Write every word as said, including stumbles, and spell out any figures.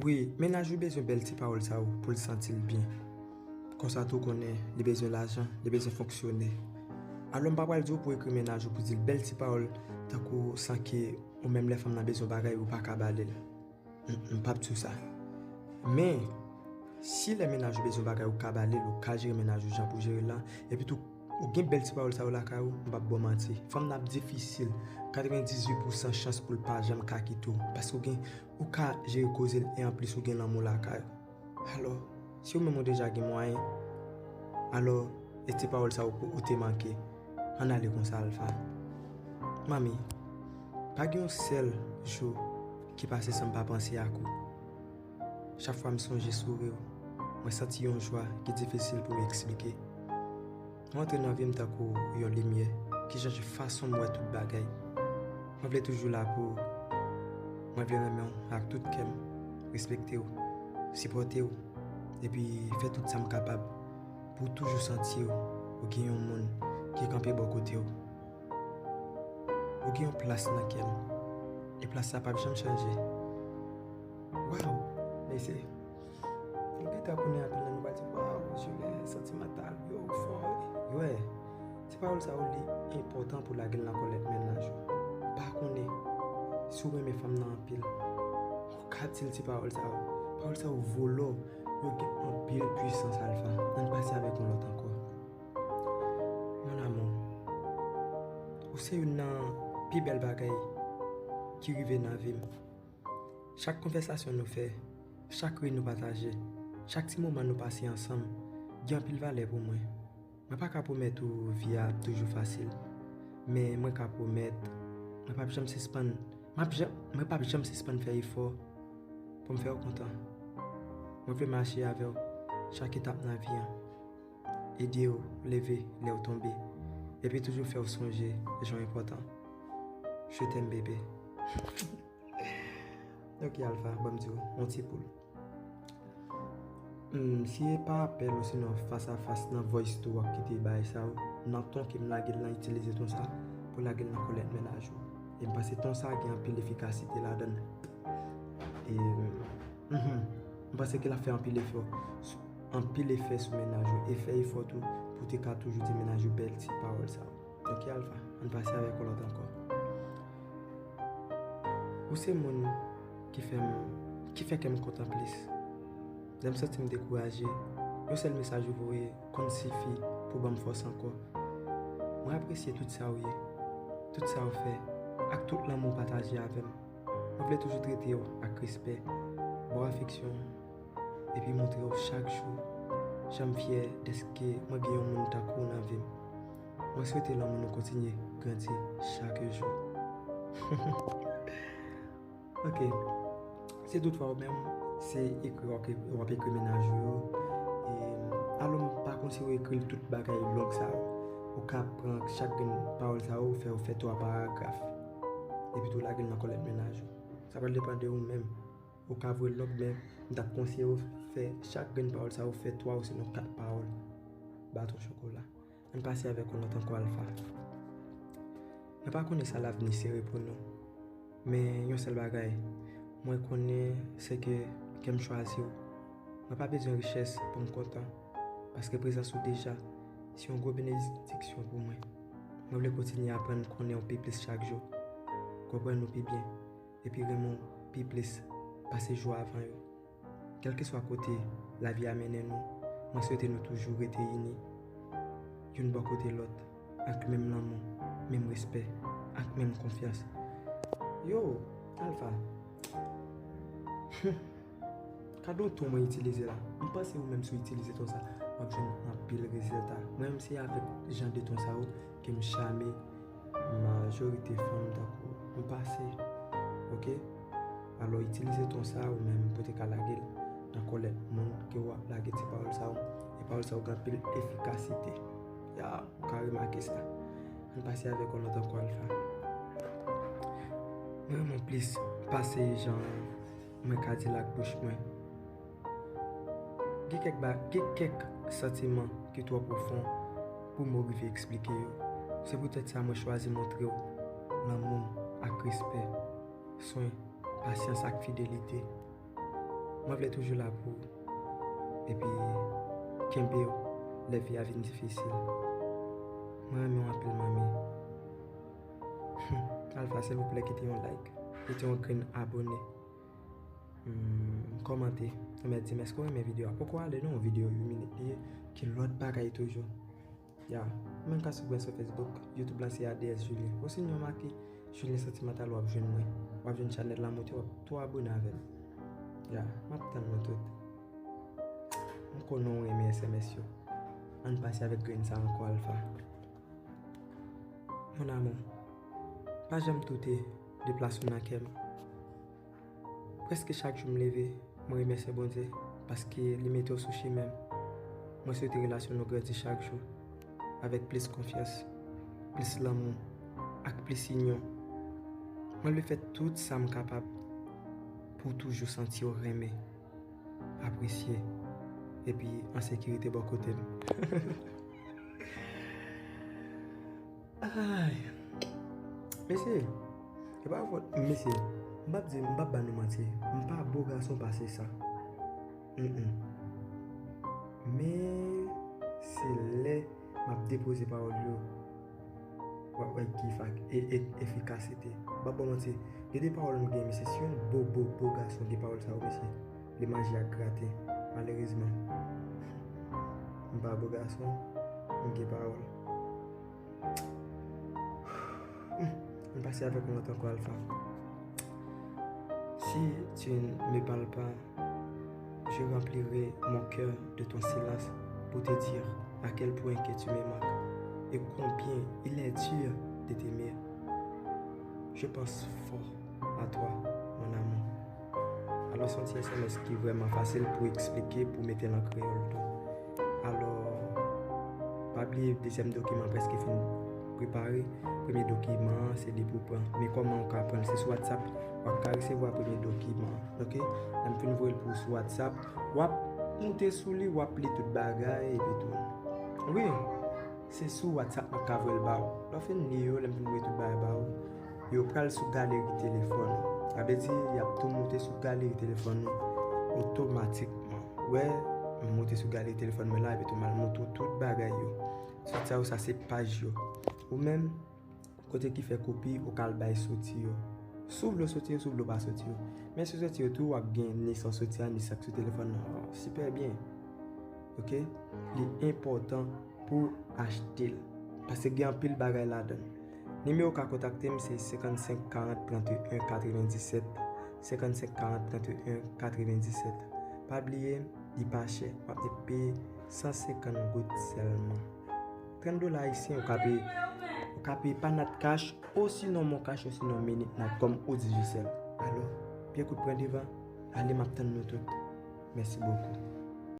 Wi, mennaj ou bezwen bèl ti pawòl sa yo pou l santi l byen. Konsa tou konnen li bezwen lajan, li bezwen fonksyone. Alò m pa pral di w pou ekri mennaj ou pou di l bèl ti pawòl tankou san ke ou menm lè fanm nan bezwen bagay ou pa ka ba li l. M p ap di w sa. Men, si lè mennaj ou bezwen bagay ou ka ba li l, ou ka jere mennaj ou jan pou jere l la, epi tou ou gen bèl ti pawòl sa yo lakay ou, m p ap ba w manti. Fanm nan ap difisil, katrevendizuit pousan chans pou l pa janm ka kite w. Paske ou gen, ou ka jere koze l e anplis ou gen lanmou lakay ou. Alò, si ou menm ou deja gen mwayen, alò, e ti pawòl sa yo pou ou te manke. Ann ale konsa, Alpha. Manmi, pa gen yon sèl jou ki pase san m pa panse ak ou. Chak fwa m sonje souri w, mwen santi yon jwa ki difisil pou m eksplike. Ou antre nan vi m tankou yon limyè ki chanje fason m wè tout bagay. Mwen vle toujou la pou ou. Mwen vle renmen w ak tout kè m, respekte w, sipòte w, epi fè tout sa m kapab pou w toujou santi w, ou gen yon moun ki kanpe bò kote w. Ou gen yon plas nan kè m, e plas sa p ap janm chanje. Waw, mesye! M gentan konnen anpil nan nou va di, "Waw, Julien santimantal, yo, ou fò, wi." Yo, ti pawòl sa yo, li enpòtan pou lage l nan kòlèt mennaj ou. Pa konnen si w renmen fanm nan anpil, ou ka di l ti pawòl sa yo. Pawòl sa yo vo lò, yo gen anpil pwisans, Alpha. Ann pase avèk yon lòt ankò. Mon amour, ou se youn nan pi bèl bagay ki rive nan vi m. Chak konvèsasyon nou fè, chak ri nou pataje, chak ti moman nou pase ansanm, gen anpil valè pou mwen. Mwen pa ka pwomèt ou vi a ap toujou fasil, men mwen ka pwomèt mwen p ap janm sispann, m ap janm, mwen p ap janm sispann fè efò pou m fè w kontan. Mwen vle mache avè w chak etap nan vi an, ede w leve lè w tonbe, epi toujou fè w sonje jan w enpòtan. Je t'aime, bebe. Ok, Alpha, ban m di w, yon ti poul. Hmm, si e pa apèl osinon fas a fas nan voice to w ap kite bagay sa yo, nan ton ke m lage l lan, itilize ton sa pou lage l nan kòlèt mennaj ou. E m panse ton sa gen anpil efikasite ladan l. E, mhm, m panse ke l ap fè anpil efò, anpil efè sou mennaj ou. E fè efò tou pou w te ka toujou di mennaj ou bèl ti pawòl sa yo. Ok, Alpha, ann pase avèk yon lòt ankò. Ou se moun ki fè m, ki fè kè m kontan plis. Lè m santi m dekouraje, yon sèl mesaj ou voye konn sifi pou ban m fòs ankò. Mwen apresye tout sa w ye, tout sa w fè, ak tout lanmou w pataje avè m. Mwen vle toujou trete w ak respè, ba w afeksyon, epi montre w chak jou jan m fyè dèske mwen gen yon moun tankou w nan vi m. Mwen swete lanmou nou kontinye grandi chak jou. Ok. Si toutfwa ou menm, se ekri w ap ekri, w ap ekri mennaj ou yo. E, alò, m pa konn si w ekri l tout bagay long sa yo. Ou ka pran chak grenn pawòl sa yo, fè, ou fè twa paragraf. Epi tou lage l nan kòlèt mennaj ou. Sa pral depann de ou menm. Ou ka voye l long, men m t ap konseye w fè chak grenn pawòl sa yo fè twa osinon kat pawòl. Baton chokola. Ann pase avèk yon lòt ankò, Alpha. Mwen pa konnen sa lavni sere pou nou, men yon sèl bagay mwen konnen, se ke kè m chwazi w. Mwen pa bezwen richès pou m kontan, paske prezans ou deja se yon gwo benediksyon pou mwen. Mwen vle kontinye aprann konnen w pi plis chak jou, konprann ou pi byen, epi renmen w pi plis pase jou avan yo. Kèlkeswa kote lavi a mennen nou, mwen swete nou toujou rete ini, youn bò kote lòt, ak menm lanmou, menm respè, ak menm konfyans. Yo, Alpha. Gade yon ton mwen itilize la. M panse ou menm si w itilize ton sa, w ap jwenn anpil rezilta. Mwen menm se avèk jan de ton sa yo ke m chame majorite fanm tankou m pase. Ok? Alò, itilize ton sa ou menm pou te ka lage l nan kòlèt moun ke w ap lage ti pawòl sa yo. E pawòl sa yo gen anpil efikasite. Ya, ou ka remake sa. Ann pase avèk yon lòt ankò, Alpha. Mwen renmen w plis pase jan mwen ka di l ak bouch mwen. Gen kèk ba, gen kèk santiman ki twò pwofon pou mo rive eksplike yo. Se poutèt sa mwen chwazi montre w lanmou m ak respè, swen, pasyans ak fidelite. Mwen vle toujou la pou ou. Epi kenbe w lè vi a vin difisil. Mwen renmen w anpil, manmi. Hmm, Alpha, silvouplè, kite yon like. Kite yon grenn abone. Hmm, kòmante. Ou mèt di m èske w renmen videyo a. Poko ale non, videyo uit minit li ye. Ki lòt bagay toujou. Ya, ou menm ka swiv mwen sou Facebook, YouTube lan se A D S Julien. Osinon make Julien Sentimental, w ap jwenn mwen. W ap jwenn chanèl la monte, w ap tou abone avè m. Ya, m ap tann nou tout. M konnen w renmen S M S yo. Ann pase avèk grenn sa ankò, Alpha. Mon amour, pa janm doute de plas ou nan kè m. Prèske chak jou m leve, mwen remèsye Bondye paske li mete w sou chemen m. Mwen swete relasyon nou grandi chak jou, avèk plis konfyans, plis lanmou, ak plis inyon. Mwen vle fè tout sa m kapab pou w toujou santi w renmen, apresye, epi an sekirite bò kote m. Ay. Mesye, e pa fòt, mesye, m p ap di, m p ap ba nou manti. M pa bo gason pase sa. Mm-mm. Men, se lè m ap depoze pawòl yo, w ap wè gift ak e, e, efikasite. M p ap ba w manti. Gen de pawòl m gen, mesye, si yon bo, bo, bo gason gen pawòl sa yo, mesye, li manje ak graten. Malerezman, m pa bo gason, m gen pawòl. M pase avèk ou lòt ankò, Alpha. Si tu ne me parles pas, je remplirai mon cœur de ton silence pour te dire à quel point que tu me manques et combien il est dur de t'aimer. Je pense fort à toi, mon amour. Alò, se yon ti S M S ki vrèman fasil pou eksplike, pou mete l an kreyòl tou. Alò, pa bliye dezyèm dokiman prèske fin prepare. Premye dokiman an, se li pou pran. Men kòman w ka pran l? Se sou WhatsApp w ap ka resevwa premye dokiman an, oke? Lè m fin voye l pou ou sou WhatsApp, w ap moute sou li, w ap li tout bagay, epi tou. Wi, se sou WhatsApp m ap ka voye l ba ou. Lè w fin li yo, lè m fin voye tout bagay ba ou, yo pral sou galeri telefòn ou. Sa vle di, y ap tou moute sou galeri telefòn ou otomatikman. Ou wè, m moute sou galeri telefòn mwen la, epi tou m al montre w tout bagay yo. Soti sa yo, sa se paj yo. Ou menm, kote ki fè kopi, ou ka al bay soti yo. Si w vle w soti yo, si w vle w pa soti yo. Men si w soti yo tou, w ap gen ni sa w soti a, ni sa k sou telefòn nan. Sipè byen. Oke? Li enpòtan pou achte l. Paske gen anpil bagay ladan l. Nimewo w ka kontakte m se senkannsenk karant trannteyen katrevenndisèt, senkannsenk karant trannteyen katrevenndisèt. Pa bliye, li pa chè. W ap te peye san senkant goud sèlman. Trant dola ayisyen, ou ka peye, ou ka peye pa Nat Cash, osinon Mon Cash, osinon Minute Nat kòm ou Digicel. Alò, Pyè Kout pran devan, ale m ap tann nou tout. Mèsi bokou.